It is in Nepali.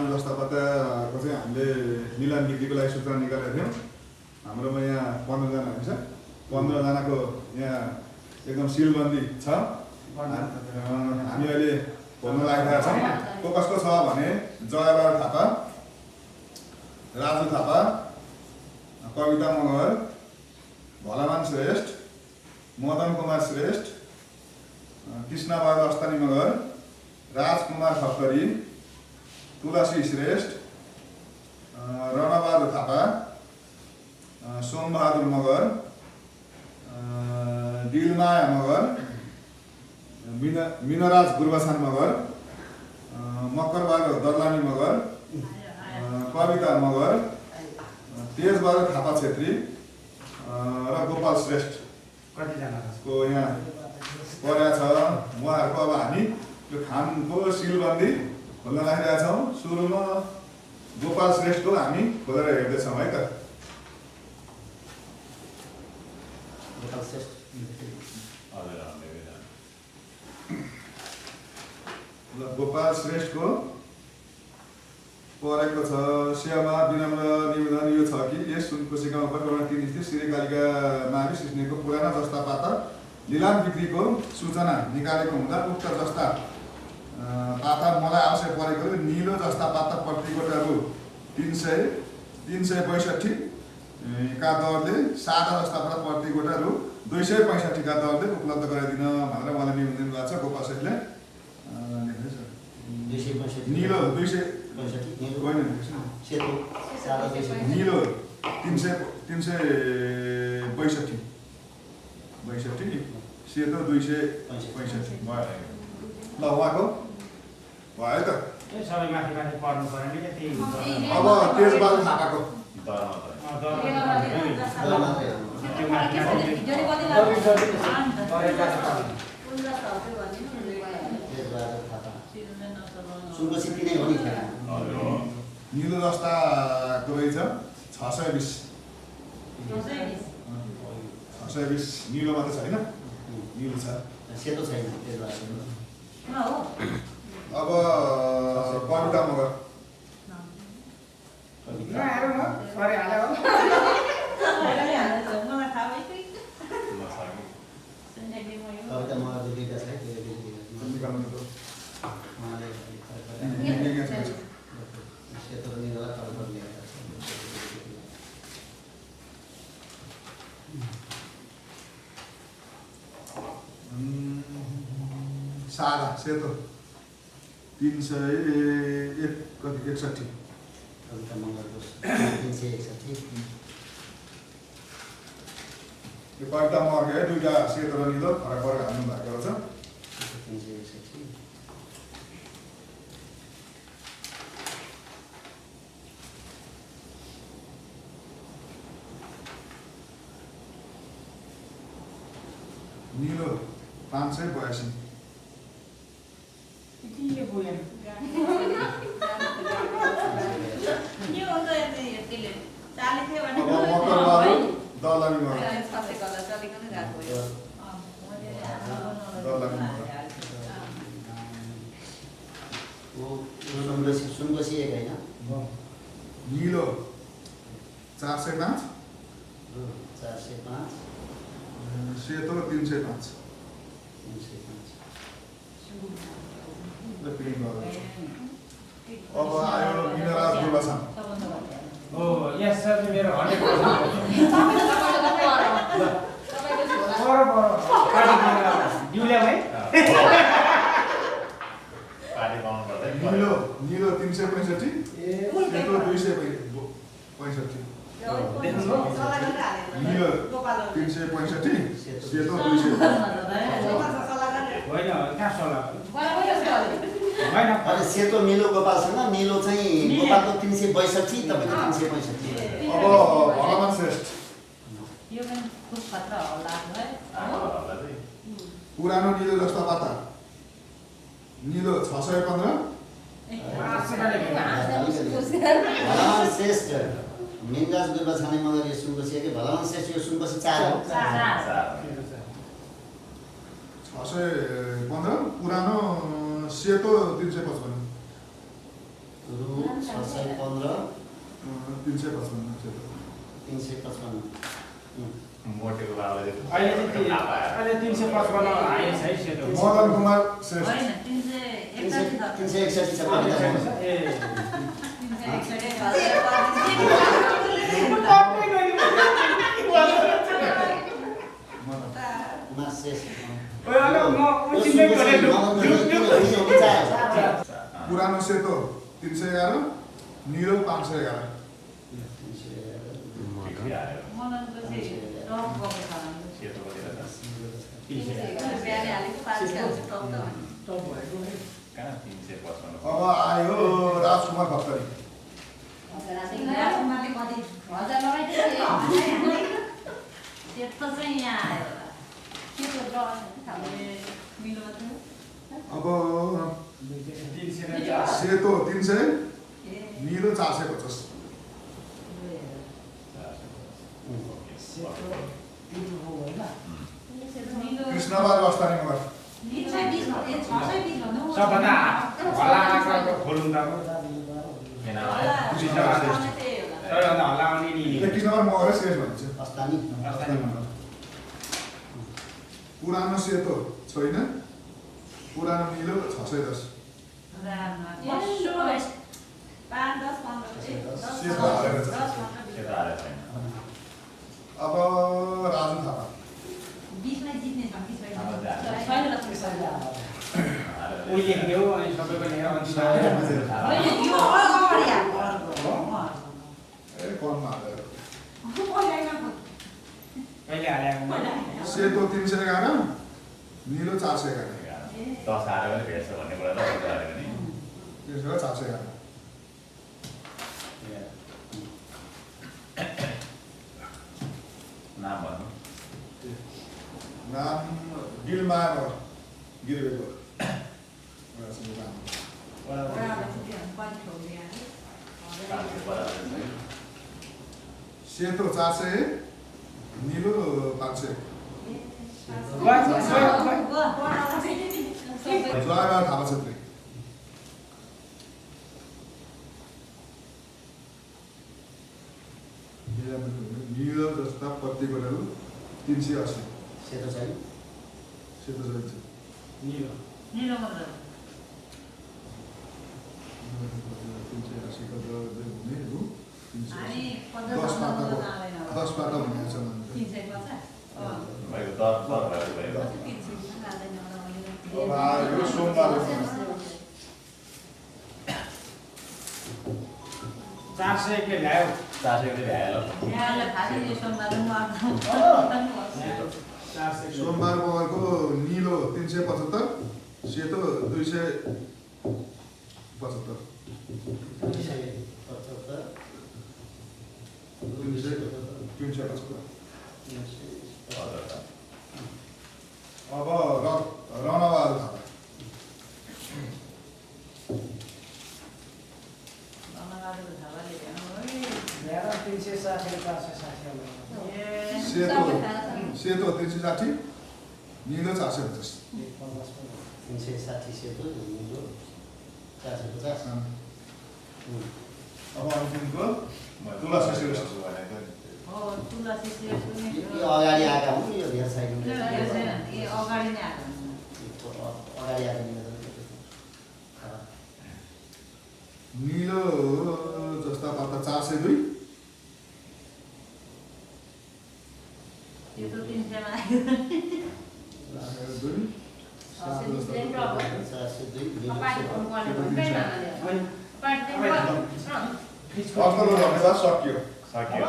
पुरानो जस्ता पत्ताको चाहिँ हामीले निलाम बिक्रीको लागि सूचना निकालेका थियौँ। हाम्रोमा यहाँ 15 जना हुन्छ। 15 जनाको यहाँ एकदम सिलबन्दी छ। हामी अहिले खोल्न लागिरहेका छौँ। को कसको छ भने जयबहादुर थापा, राजु थापा, कविता मगर, भलामान श्रेष्ठ, मदन कुमार श्रेष्ठ, कृष्णबहादुर अस्तानी मगर, राजकुमार खप्तरी, तुलसी श्रेष्ठ, रणबहादुर थापा, सोमबहादुर मगर, दिलमाया मगर, मिनराज गुरबछान मगर, मकरबहादुर दर्लानी मगर, कविता मगर, तेजबहादुर थापा छेत्री र गोपाल श्रेष्ठ को यहाँ परेको छ। उहाँहरूको अब हामी यो खामको सिलबन्दी खोल्न लागिरहेका छौँ। सुरुमा गोपाल श्रेष्ठको हामी खोलेर हेर्दैछौँ है त। गोपाल श्रेष्ठको परेको छ। सेवा विनम्र निवेदन यो छ कि यस सुनकोशिकामा परिवर्तन 3 स्थित श्रीकालिका मावि सिस्नेको पुराना जस्ता पाता लिलाम बिक्रीको सूचना निकालेको हुँदा उक्त जस्ता पाता मलाई आवश्यक परेकोले निलो जस्ता पाता प्रति गोटा रु 362 का दरले, सादा जस्ता पाता प्रति गोटा रु 265 का दरले उपलब्ध गराइदिन भनेर मलाई निवेदन भएको छ। गोपाल श्रेष्ठले निलो 265 निलो 362 सेतो 265 भयो। ल उहाँको भयो त। अब तेजबहादुर थापाको निलो जस्ताको रहेछ 620 निलो मात्रै छैन, निलो छ, सेतो छैन। अब कविता मगर सादा सेतो 361 कविता मगरको 361। यो कविता मगरको दुईटा सेतो र निलो फरक फरक हाल्नु भएको छ। 361 निलो 582 दलानी मगर सुनकोशी एक होइन। निलो 405 सेतो 305 अब आयो मिनराज गुरबछान। यस सर मेरो 100% दिउले भाइ निलो 365 सेतो 265 निलो 365 सेतो 265 होइन कहाँ सल्लाह होइन सेतो निलो गोपालसँग निलो चाहिँ गोपालको 362 तपाईँको 365। अब भलामान श्रेष्ठ पुरानो निलो जस्ता पाता निलो 615 भलामान श्रेष्ठ मिनराज गुरबछाने मगर यो सुनकोशी कि भलामान श्रेष्ठ यो सुनकोशी 4 हो। 615 पुरानो सेतो 355 रु 615 355 सेतो 355 मोटेको बाबुले अहिले अहिले 355 आएछ है सेतो मदन कुमार श्रेष्ठ होइन 361 361 छ कविता मगर ए 361 मा श्रेष्ठ ओइ अलो म उचितै गरेको पुरानो सेतो 311 निलो 511 मदनको चाहिँ रफ गएको छ सेतो गरेर बिहान हालेको 5 खालको टप त कहाँ 355 अब आयो राजकुमार भक्तरी राजकुमारले कति 1000 लगाइदियो त्यस्तो चाहिँ यहाँ आयो के को ड्र मिलो थियो अब 300 सेतो 300 निलो 450 कृष्णबार वास्तानी मगर सबभन्दा हल्ला आएको खोलौँ त सबैभन्दा हल्ला आउने नि कृष्णबार मगर श्रेष्ठ भन्छ अस्तानी पुरानो सेतो छैन पुरानो निलो 610 सेतो हालेको छैन अब राजु थापा उही लेख्ने हो अनि सबैको लेखेर अन्तिम ए कनमा हालेर कहिले हालेको सेतो 311 निलो 411 10 हालेर पनि भेट्छ भन्ने कुरा त हालेको नि त्यसो 411 नाम भन्नु नाम गिलमार गिरबेको सेतो 400 निलो 500 जयबार थापा छेत्री निलो जस्ता प्रतिकोहरू 380 सेतो छैन सेतो चाहिन्छ निलो 380 को हुनेहरू 10 पाता भनेको छ भएको दर भएर गयो अब आयो सोमबार 400 के ल्यायो 400 ले भ्यायो सोमबार मगरको निलो 375 सेतो 275 अब रणबहादुर थापा सेतो 360 निलो 450 360 सेतो निलो 450 अब अन्तिमको तुलसी श्रेष्ठ यो अगाडि आएका हुन् यो धेर छैन अगाडि नै अगाडि आएर निलो जस्ता पाता 402 यो त 300 मा 402 सक्यो सक्यो